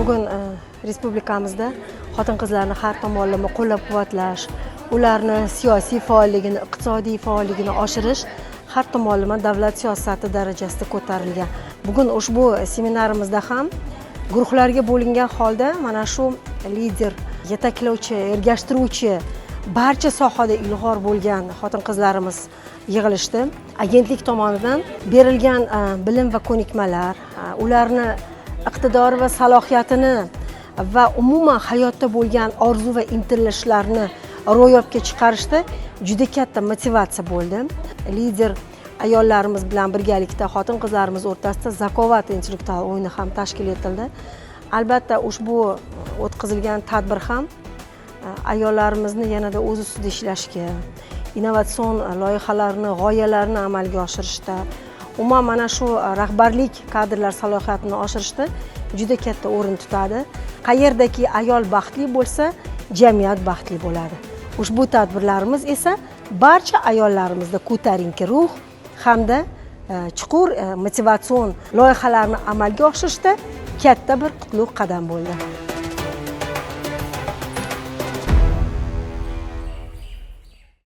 Bugun respublikamizda xotin qizlarni har tomonlama qo'llab quvvatlash, ularni siyosiy faolligini, iqtisodiy faolligini oshirish har tomonlama davlat siyosati darajasida ko'tarilgan. Bugun ushbu seminarimizda ham guruhlarga bo'lingan holda mana shu lider, yetaklovchi, ergashtiruvchi, barcha sohada ilg'or bo'lgan xotin qizlarimiz yig'ilishdi. Agentlik tomonidan berilgan bilim va ko'nikmalar ularni iqtidori va salohiyatini va umuman hayotda bo'lgan orzu va intilishlarini ro'yobga chiqarishda juda katta motivatsiya bo'ldi. Lider ayollarimiz bilan birgalikda xotin qizlarimiz o'rtasida "Zakovat" intellektual o'yini ham tashkil etildi. Albatta, ushbu o'tkazilgan tadbir ham ayollarimizni yanada o'z ustida ishlashga, innovatsion loyihalarni, g'oyalarni amalga oshirishda, umuman mana shu rahbarlik kadrlar salohiyatini oshirishda juda katta o'rin tutadi. Qayerdaki ayol baxtli bo'lsa, jamiyat baxtli bo'ladi. Ushbu tadbirlarimiz esa barcha ayollarimizda ko'tarinki ruh hamda chuqur motivatsion loyihalarni amalga oshirishda katta bir qutlug' qadam bo'ldi.